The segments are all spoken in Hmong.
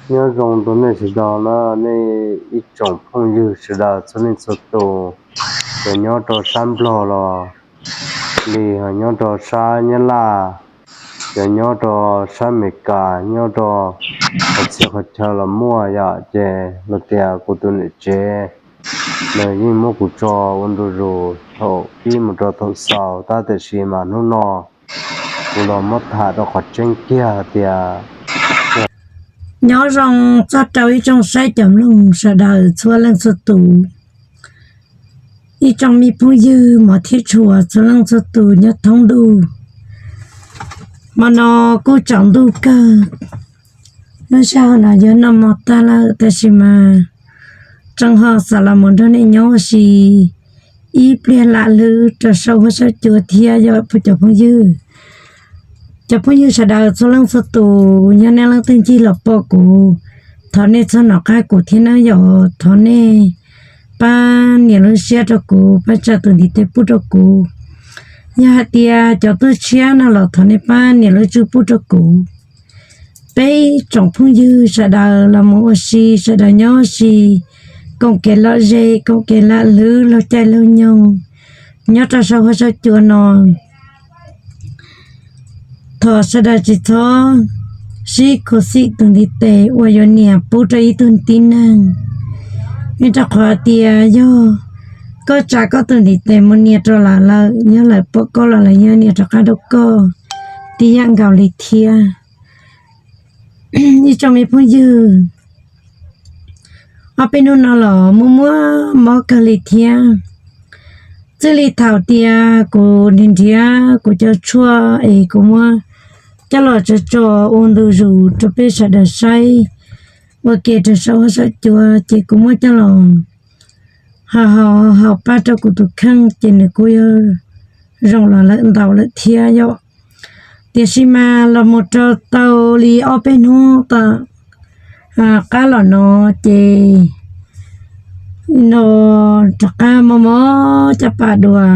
Nyob zoo rau nej sawv daws na, nej ib tsoom phooj ywg sawv daws txhua leej txhua tus, cov nyob rau sab Nplog los li, ho nyob rau sab Nyab Laj, cov nyob rau sab Amelikas, nyob rau qhov txhia qhov chaw los muaj yom, ces los tias kuv tus niam tsev nws yeej muab kuv tso ua ntu zus thaum pib mus rau thaum xaus, tab tiam sis mas hnub no kuv los muab tham rau qhov tseeb kiag tias nyob zoo txog rau ib tsoom saib cov mloog sawv daws txhua leej txhua tus, ib tsoom me phooj ywg mov thiab tshua txhua leej txhua tus nyob thoob ntuj. Hmo no kuj tsaus ntuj kawg, lub sij hawm no yog noj mov tag lawm, tab sis mas tseem ho xav los mus nrog nej nyob ua si ib pliag lam hlwb rau saum huab saum cua thiab yom cov phooj ywg. Cov phooj ywg sawv daws txhua leej txhua tus, yog nej leej twg ncig los pom kuv, thov nej txhob nco qab kuv thiab nawb yom, thov nej pab nias lub siab rau kuv, pab tsa tus ntiv tes pub rau kuv. Yog hais tias cov tuaj tshiab no los thov nej pab nias lub tswb pub rau kuv. Peb tsoom phooj ywg sawv daws los mus ua si, sawv daws nyob ua si, koom kev lom zem, koom kev lam hlwb laug caij laug nyoog nyob rau saum huab saum cua no. Thov sawv daws tsis txhob sib khuv xim tus ntiv tes uas yuav nias pub rau ib tug tib neeg, vim rau qhov tias yog koj tsa koj tus ntiv tes mus nias rau lawv lawm, yog lawv pom koj los lawv yuav nias rov qab rau koj tib yam nkaus li thiab. Ib tsoom me phooj ywg, ob peb hnub no los muaj muaj mob kawg li thiab. Txij li thaum tias kuv nrhiav nrhiav kuv cov tshuaj es kuv muab coj los tso tso ua ntu zus rau peb sawv daws saib ua ke rau saum huab saum cua, ces kuv muab coj los haus haus haus pab rau kuv tus kheej, ces nws kuj yuav zoo los lawm ntau lawm thiab yom. Tiam sis mas los mus rau tau li ob peb hnub tom qab los no, ces no rov qab mob mob caj pas dua.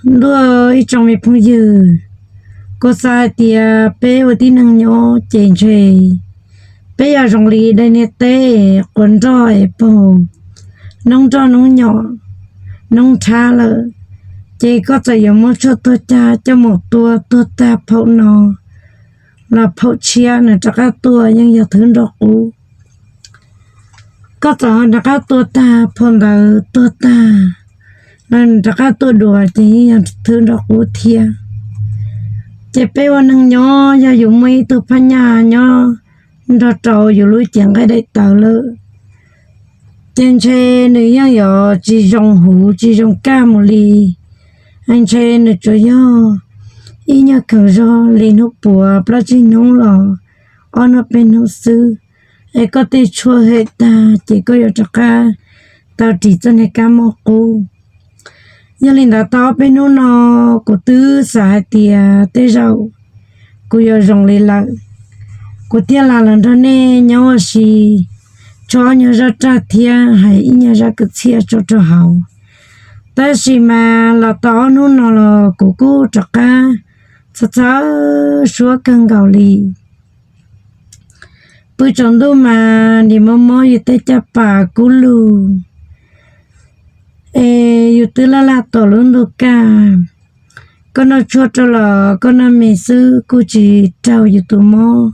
Ntuj, ib tsoom me phooj ywg, kuv xav hais tias peb ua tib neeg nyob ces ntshe peb yog zoo li daim niag teb quav nroj es paug noob nroj noob nyom noob nrhab lawm, ces koj txawm yuav muab tshuaj tuag cag coj mus tua tuag tag phaum no los phaum tshiab nws rov qab tuaj yeej yog thwb nroj qub. Koj txawm rov qab tua tag phaum ntawd tuag tag los nws rov qab tuaj dua ces yeej yog thwb nroj qub thiab. Ces peb ua neeg nyob yog yus muaj ib tug phab nyaj nyob nrog rau yus lub cev nqaij daim tawv lawm, ces ntshe nws yeej yuav tsis zoo huv tsis zoo kaj mus li. Ntshe nws tsuas yog ib nyuag kheev zog li hnub puav plaub tsib hnub los ob hnub peb hnub xwb, es koj tej tshuaj hem tag ces koj yuav rov qab tau ris txoj niag kab mob qub. Yog li ntawd tau ob peb hnub no kuv twb xav hais tias tej zaum kuv yuav zoo li lawm, kuv thiaj li los nrog nej nyob ua si, tso ob nyuag zaj raj thiab hais ib nyuag zaj kwv txhiaj tso rau hauv. Tab sis mas los tau ob hnub no los kuv kuj rov qab txhawj txhawj suab kawg nkaus li. Pw tsaus ntuj mas nim mob mob yus tej caj pas kub lug, es yus twb laj laj tom lub ntuj kaj. Koj noj tshuaj rau los koj noj me xwb kuj tsis raug yus tus mob.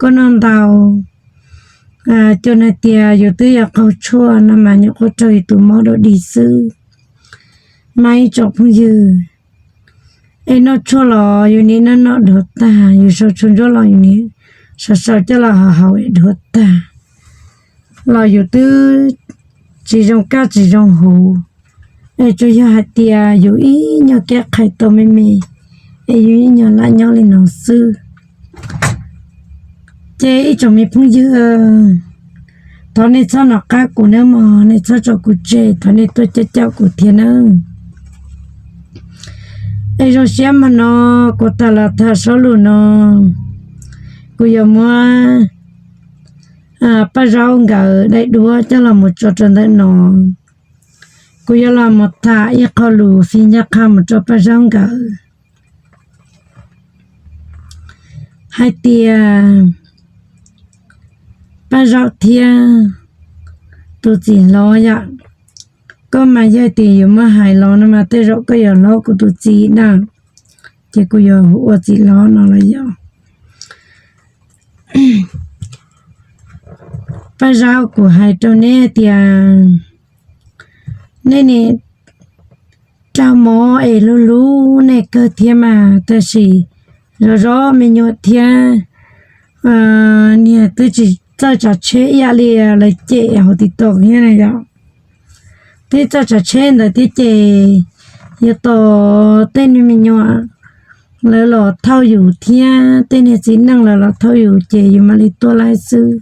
Koj noj ntau, cov hais tias yus twb yuav qaug tshuaj no mas nyuam qhuav raug yus tus mob dua dig xwb. Mas ib tsoom phooj ywg, es noj tshuaj los yus nim noj noj dhuav tag, yus sau tshuaj ntsuab los yus nim sau sau coj los haus haus es dhuav tag, los yus twb tsis zoo kaj tsis zoo huv. Es tsuas yog hais tias yus ib nyuag kev qhais tau me me, es yus ib nyuag lam nyob li no xwb. Ces ib tsoom me phooj ywg, thov nej txhob nco qab kuv nawb mog, nej txhob tso kuv tseg, thov nej tuaj coj coj kuv thiab nawb. Es zoo siab mas no kuv tau los tham saub lus no, kuv yuav muab paj zaub nkawd daim duab coj los mus tso rau ntawm no. Kuv yuav los mus tham ib qho lus fij ncaj qha mus rau paj zaub nkawd hais tias Paj Zaub thiab tus txiv hlob yom, koj mas yog tias yuav muab hais los no mas tej zaum koj yuav hlob kuv tus txiv na, ces kuv yuav ua txiv hlob no los yog. Paj Zaub, kuv hais rau neb tias nej nim raug mob es hlub hlub nej kawg thiab mas, tab sis zov zov me nyuam thiab, niag twb tsis txawj tsav tsheb ib yam li lawv cem hauv TikTok thiab na yom. Twb txawj tsav tsheb ntawd thiab ces yuav tos tej niag me nyuam lawv los thauj yus thiab tej niag txiv neej lawv los thauj yus ces yus mam li tuaj laij xwb.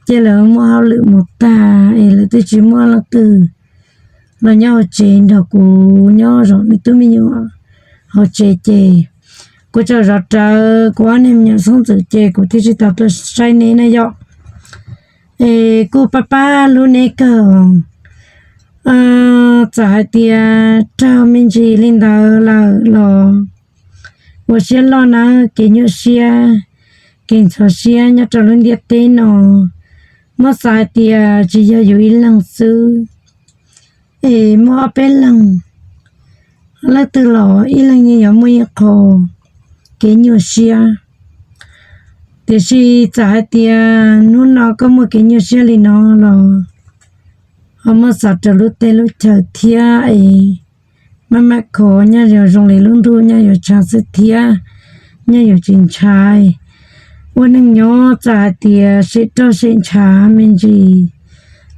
Ces lawv muaj hauj lwm mus tag es lawv twb tsis muaj leej twg los nyob hauv tsev nrog kuv nyob zov me tub me nyuam hauv tsev ces kuv tseem zov rawv kuv ob niag me nyuam xeeb ntxwv ces kuv thiaj tsis tau tuaj saib neb na yom. Es kuj pab pab hlub neb kawg. Txawm hais tias raug me ntsis li ntawd lawm los ua siab loj nawb, kev nyuaj siab, kev ntxhov siab nyob rau lub ntiaj teb no, muab xav hais tias tsis yog yus ib leeg xwb, es muaj ob peb leeg, leej twg los ib leeg yeej yuav muaj ib qho kev nyuaj siab. Tiam sis txawm hais tias hnub no koj muaj kev nyuaj siab li no los ho muab xav rau lub teb lub chaw thiab es maj mam kho, nyob zoo zoo li lub ntuj nyob yuav tshav xwb thiab, nyob yuav tsis ntshai. Ua neeg nyob txawm hais tias sem roj sem ntshav me ntsis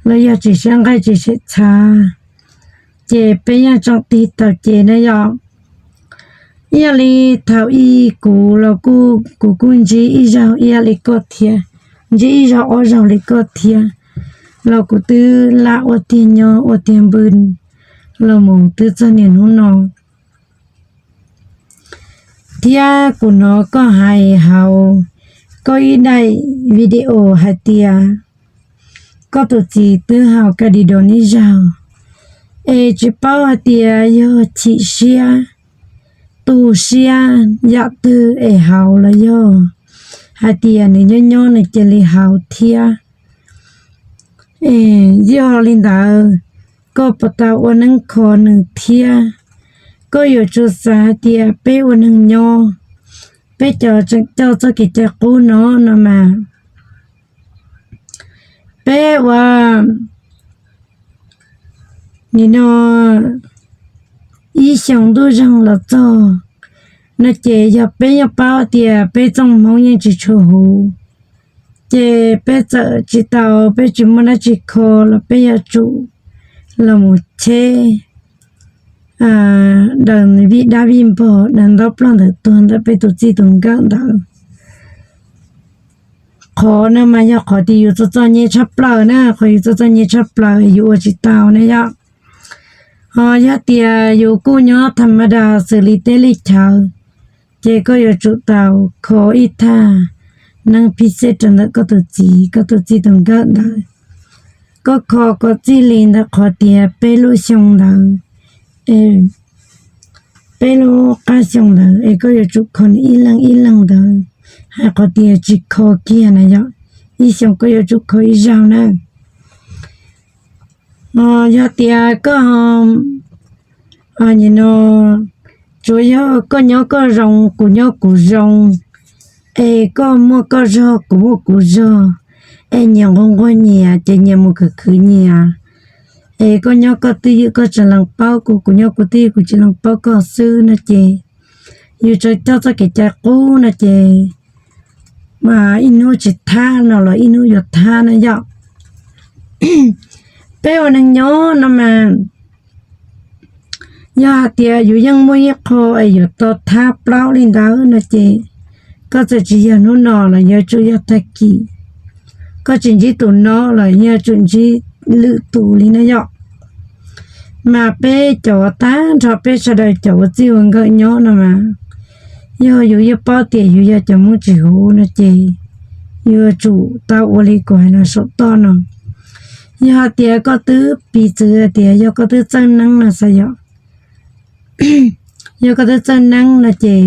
los yog tsis sem nqaij tsis sem txha ces peb yeej tseem tig tau ces na yom. Ib yam li thaum ub kuv los kuv kuj ntsib ib zaug ib yam li koj thiab, ntsib ib zaug ob zaug li koj thiab, los kuv twb lam ua tiag nyob ua tiag npw los mus twb txog niaj hnub no. Thiab kuv hnov koj hais hauv koj ib daim video hais tias koj tus txiv twb haus ka di dos ib zaug, es tsis paub hais tias yog chim siab, tu siab yam twg es haus los yog hais tias nws nyob nyob nws cia li haus thiab. Yog li ntawd, koj puas tau ua neeb kho nws thiab? Koj yuav tsum xav hais tias peb ua neeg nyob, peb cov tseem coj txoj kev cai qub no no mas, peb ua nim no ib xyoos ntuj zeeg los txog no ces yog peb yeej paub tias peb txoj hmoov yeej tsis tshua huv, ces peb txawm tsis tau, peb tsis muaj dab tsi kho los peb yuav tsum los mus cheb daws vij dab vij npog daws ntaub ploj ntawm tuag ntawm peb tus txij tus nkawm ntawd. Qhov no mas yog qhov tias yus txom txom nyem tshaj plaws na, qhov yus txom txom nyem tshaj plaws yus ua tsis tau na yom. Ho yog tias yus kuj nyob tha ma das xws li teb li chaw, ces koj yuav tsum tau kho ib thaj neeb phij xej rau ntawm koj tus txiv, koj tus txij tus nkawm ntawd. Koj kho kom txij li ntawm qhov tias peb lub xyoo ntawd, peb lub qab xyoo ntawd es koj yuav tsum kho nws ib leeg ib leeg ntawd, hais qhov tias tsis kho kiag na yom, ib xyoo koj yuav tsum kho ib zaug na. Yog tias koj, nim no tsuas yog koj nyob koj zoo, kuv nyob kuv zoo, es koj muaj koj zog, kuv muaj kuv zog, es nyias nquag nquag nyias ces nyias mus khwv khwv nyias, es koj nyob koj twj ywm koj tsis lees paub kuv, kuv nyob kuv twj ywm kuv tsis lees paub koj xwb no ces yus tseem coj txoj kev cai qub no ces ib hnub tsis thab no los ib hnub yuav thab na yom. Peb ua neeg nyob no mas, yog hais tias yus yeej muaj ib qho es yuav tau thab plaub li ntawd no ces, koj txawm tsis yog hnub no los yuav tsum yog tag kis. Koj tsis ntsib tus no los yuav tsum ntsib lwm tus li na yom. Mas peb cov tag nrho peb sawv daws cov ua txij ua nkawm nyob no mas, yog yus yeej paub tias yus yog cov Hmoob tsis huv no ces, yuav tsum tau ua li kuv hais no saum toj no. Yog hais tias koj twb piv txwv hais tias yog koj twb txawj neeb no xav yom, yog koj twb txawj neeb no ces,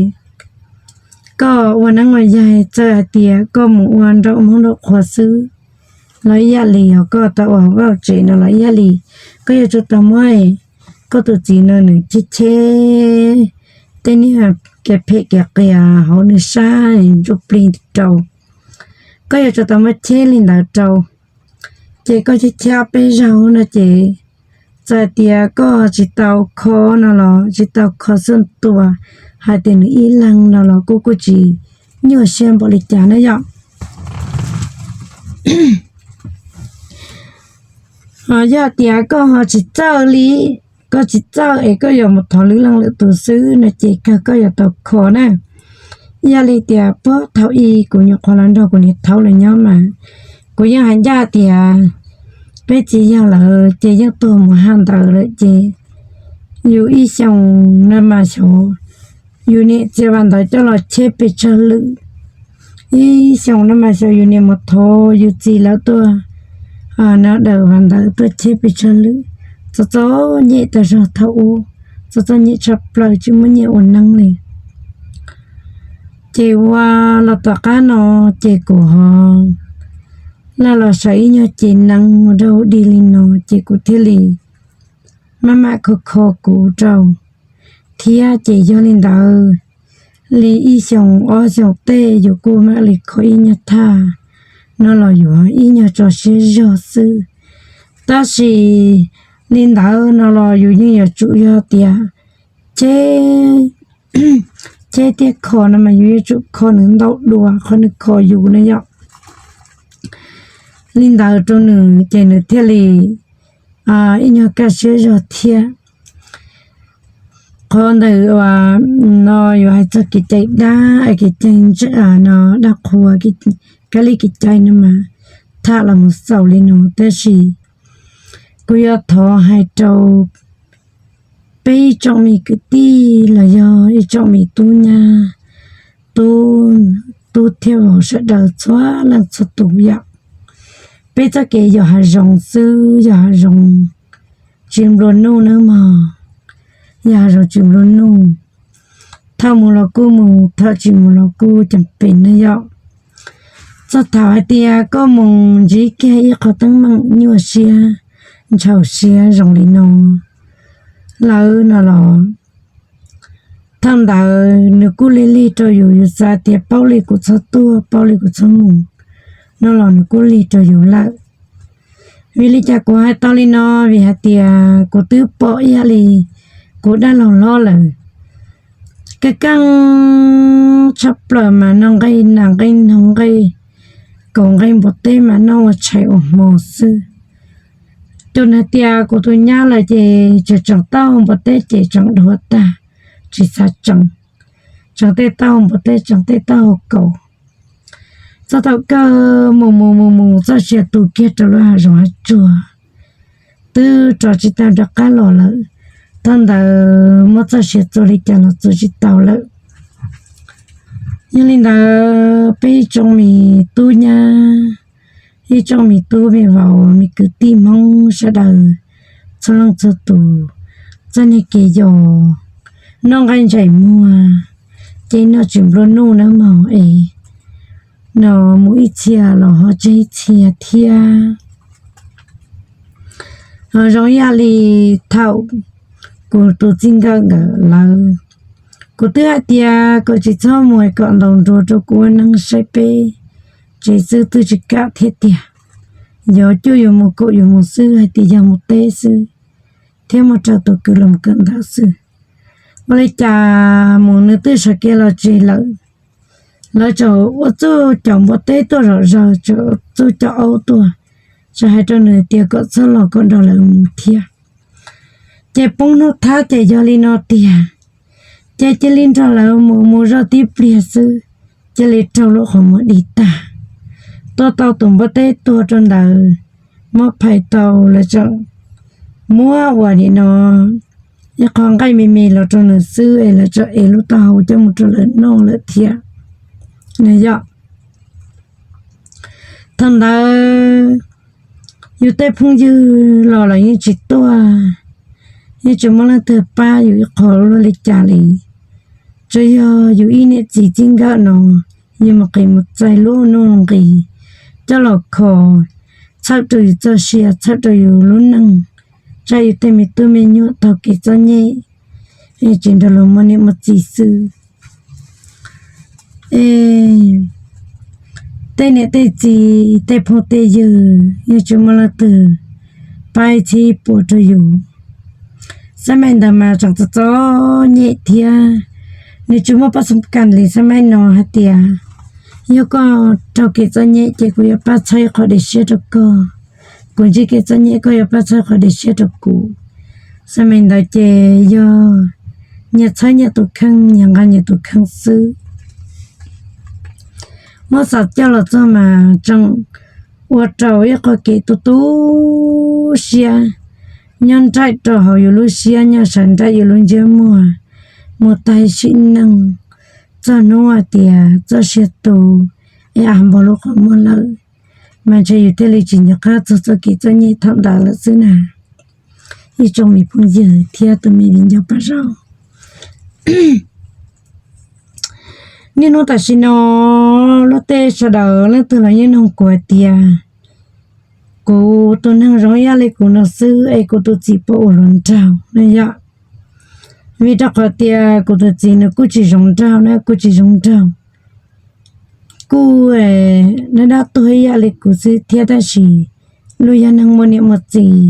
koj ua neeb ua yaig txawm hais tias koj mus ua nraum Hmoob nraum qhua xwb, los ib yam li os, koj tau ua hauv vaj tsev no los ib yam li, koj yuav tsum tau muab koj tus txiv no nws cheb cheb tej niag kev phem kev qias hauv nws sab ntsuj plig rau. Koj yuav tsum tau muab cheb li ntawd rau. Ces koj cheb cheb peb zaug no ces txawm tias koj tsis tau kho no los tsis tau kho xub ntuas hais tias nws ib leeg no los kuj kuj tsis nyuaj siab npaum li cas na yom. Yog tias koj ho tsis txawj li, koj tsis txawj es koj yuav mus thov lwm leej lwm tus xwb no ces kawg koj yuav tau kho na. Yog li tias puag thaum ub kuv nyuam qhuav los nrog kuv niam thaub lawv nyob mas kuv yeej hais ncaj tias peb txiv yawg lawv ces yeej tuag mus haj ntawd lawm ces yus ib xyoos no mas xyov yus niam txiav vas ntawv coj los cheb pes tsawg lwm. Ib xyoos no mas xyov yus niam mus thov yus txiv lawv tuaj no daws vas ntawv tuaj cheb pes tsawg lwm. Txom txom nyem tas zog thaum ub, txom txom nyem tshaj plaws tsis muaj nyiaj ua neeb li. Ces ua los tom qab no ces kuv ho laj los saib ib nyuag cev neeb ua rau dig li no ces kuv thiaj li maj mam kho kho kuv rau thiab. Ces yog li ntawd, li ib xyoos ob xyoos tej yus kuj mam li kho ib nyuag thaj no los yuav ib nyuag tso siab zog xwb. Tab sis li ntawd no los yus yeej yuav tsum yog tias cheb, cheb thiab kho no mas yus yuav tsum kho nws ntau dua qhov nws kho yus na yom. Li ntawd rau nws ces nws thiaj li ib nyuag kaj siab zog thiab. Qhov ntawd no yuav hais txog kev cai dab, kev cai no dab qhuas, kab li kev cai no mas tham los mus xaus li no tab sis kuv yuav thov hais rau peb ib tsoom me kwv tij los yog ib tsoom me tub nyab, tub, tub thiab vauv sawv daws txhua leej txhua tus yom. Peb txoj kev yos hav zoov xwb, yos hav zoov tsis nplua nuj nawb mog. Yos hav zoov tsis nplua nuj, thaum mus los kuj mus, thaum tsis mus los kuj cam pem na yom. Txog thaum hais tias koj mus ntsib kiag ib qho teeb meem nyuaj siab, ntshaus siab zoo li no lawm no los, thaum ntawd nws kuj lig lig rau yus, yus xav tias paub li kuv txhob tuaj, paub li kuv txhob mus no los nws kuj lig rau yus lawm. Vim li cas kuv hais tau li no? Vim hais tias kuv twb pom ib yam li kuv dab laug hlob lawm, keej keej tshaj plaws mas noj nqaij nas nqaij noog nqaij kaus nqaij npua teb mas noj ua tshais ua hmo xwb. Tus hais tias kuv tus nyab lawm ces tseem tseem tau npua teb ces tseem dhuav tag, tsis xav tseem, tseem tej tau npua teb tseem tej tau kaus. Txog thaum kawg mus mus mus mus txoj sia tu kiag rau lub hav zoov hav tsuag, twb rov tsis tau rov qab los lawm. Thaum ntawd muab txoj sia txua li cas los txua tsis tau lawm. Yog li ntawd peb ib tsoom me tub nyab, ib tsoom me tub me vauv me kwv tij Hmoob sawv daws txhua leej txhua tus, txoj niag kev yos noj nqaij ntsais muag ces noj tsis nplua nuj nawb mog es, no mus ib txhia los ho tseg ib txhia thiab. Ho zoo ib yam li thaum kuv tus txij nkawm nkawd lawv, kuv twb hais tias kom tsis txhob mus kom ntaus nruas rau kuv ua neeb saib peb tsev xwb twb tsis kam thiab tiag. Yuav cuj yuav mus kaum yuav mus xwb hais tias yog mus teb xwb thiab muaj raws tus kwv los kawm ntawv xwb. Ua li cas mus nws twb sawv kev los tseg lawm. Lawv tseem ua txuj cov npua teb tuaj zom zaws, tseem ua txuj cov aub tuaj, tseem hais rau nws tias kom txhob los kom nrog lawv mus thiab. Ces poob hnub thab ces yog li no tiag, ces cia li nrog lawv mus mus zoj tib pliag xwb, cia li raug lub qhov muag dig tag. Tuaj tau tus npua teb tuag rau ntawd, muab phais tau lawv tseem muab ua nim no ib qho nqaij me me los rau nws xwb es lawv tseem ev lub taub hau coj mus rau lawv noj lawm thiab. Nws yog thaum ntawd yus tej phooj ywg los los yeej tsis tuaj, yeej tsis muaj leej twg pab yus ib qho luaj li cas li. Tsuas yog yus ib niam txiv txij nkawm no, yus mus qis mus txais lub nuj nqis coj los kho, txhawb rau yus txoj sia, txhawb rau yus lub neej, txhawb yus tej me tub me nyuam taug kev txom nyem, tsis nrog luag muaj niam muaj txiv xwb. Tej niam tej txiv tej phooj tej ywg yeej tsis muaj leej twg pab txhib puas rau yus. Xab maim ntawd mas tseem txom txom nyem thiab, nws tsis muaj pab xom kam li xab maim no hais tias yog koj raug kev txom nyem ces kuv yuav pab txhawb qhov dej siab rau koj, kuv ntsib kev txom nyem koj yuav pab txhawb qhov dej siab rau kuv. Xab maim ntawd ces yog nyias txhawb nyias tus kheej, nyias nqa nyias tus kheej xwb. Muab xav coj los txog mas tseem ua rau ib qho kev tu tu siab nyob nraim rau hauv yus lub siab, nyob sawv nraim yus lub ntsiab muag mus tag sim neej, txog hnub hais tias txoj sia tu es av npog lub qhov muag lawm, mas ntshe yus thiaj li tsis nco qab txog txoj kev txom nyem thaum ntawd lawm xwb na. Ib tsoom me phooj ywg thiab tus me viv ncaus pab zaub, niaj hnub tam sim no luag tej sawv daws leej twg los yeej nug kuv hais tias kuv tus neeg zoo ib yam li kuv no xwb es kuv tus txiv puas ua hluas nraug no yom. Vim rau qhov tias kuv tus txiv nws kuj tsis zoo nraug na, kuj tsis zoo nraug, kuj dab dab tuag ib yam li kuv xwb thiab, tab sis luag yog neeg muaj niam muaj txiv,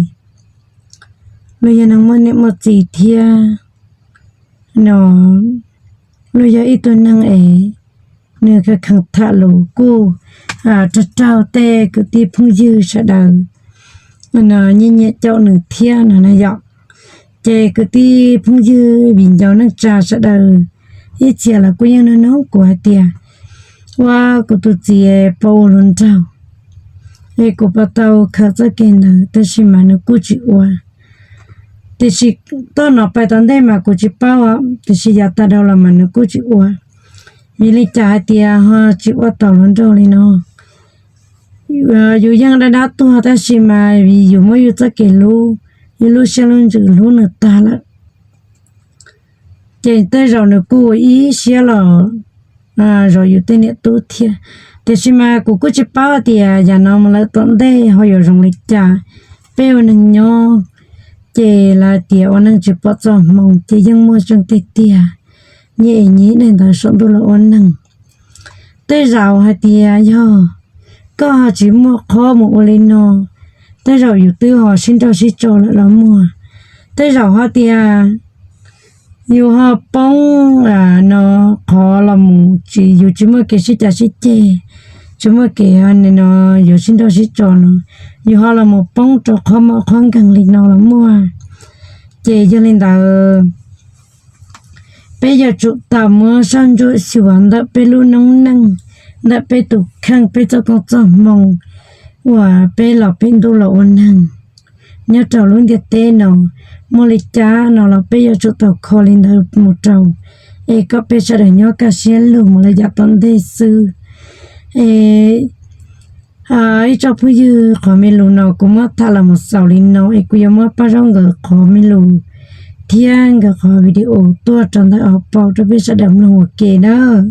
luag yog neeg muaj niam muaj txiv thiab no, luag yog ib tug neeg es nws kheev kheev tham lus kuj raug raug tej kwv tij phooj ywg sawv daws nyiam nyiam caum nws thiab no na yom. Ces kwv tij phooj ywg viv ncaus neej tsa sawv daws ib txhia los kuj yeej nug nug kuv hais tias ua kuv tus txiv puas ua hluas nraug, es kuv puas tau khaws txoj kev ntawd, tab sis mas nws kuj tsis ua. Tiam sis toj no pais tom ntej mas kuv tsis paub, tiam sis yav tas dhau los mas nws kuj tsis ua. Vim li cas hais tias ho tsis ua tau hluas nraug li no? Yus yeej dab dab tuag tab sis mas vim yus muab yus txoj kev hlub, yus lub siab lub ntsws hlub nws tag lawm, ces tej zaum nws kuj ua ib siab los zov yus tej niam tub thiab. Tiam sis mas kuv kuj tsis paub tias yam no mus lawm tom ntej ho yuav zoo li cas. Peb ua neeg nyob ces lawv tias ua neej tsis pom txoj hmoo, ces yeej muaj tseeb tiag tiag. Nyias nyias daim ntawd saum ntuj los ua neeg. Tej zaum hais tias yog koj ho tsis muaj qhov mus ua li no, tej zaum yus twb ho sib nrauj sib tso lawm los muaj. Tej zaum ho tias yus ho poob no qhov los mus, yus tsis muaj kev sib cav sib ceg, tsis muaj kev no yuav sib nrauj sib tso no, yus ho los mus poob rau qhov mom qhov nkeeg li no los muaj. Ces yog li ntawd, peb yuav tsum tau muab soj ntsuam xyuas ntawm peb lub noob neej, ntawm peb tus kheej, peb txoj koob txoj hmoo uas peb los peb ntuj los ua neeg nyob rau lub ntiaj teb no. Muaj li cas no los peb yuav tsum tau kho li ntawd mus rau, es kom peb sawv daws nyob kaj siab lug mus lawm yav tom ntej xwb. Es ib tsoom phooj ywg, qhov me lus no kuv muab tham los mus xaus li no, es kuv yuav muab Paj Zaub nkawd qhov me lus thiab nkawd qhov video tuaj rau ntawm hauv paus rau peb sawv daws mloog ua ke nawb.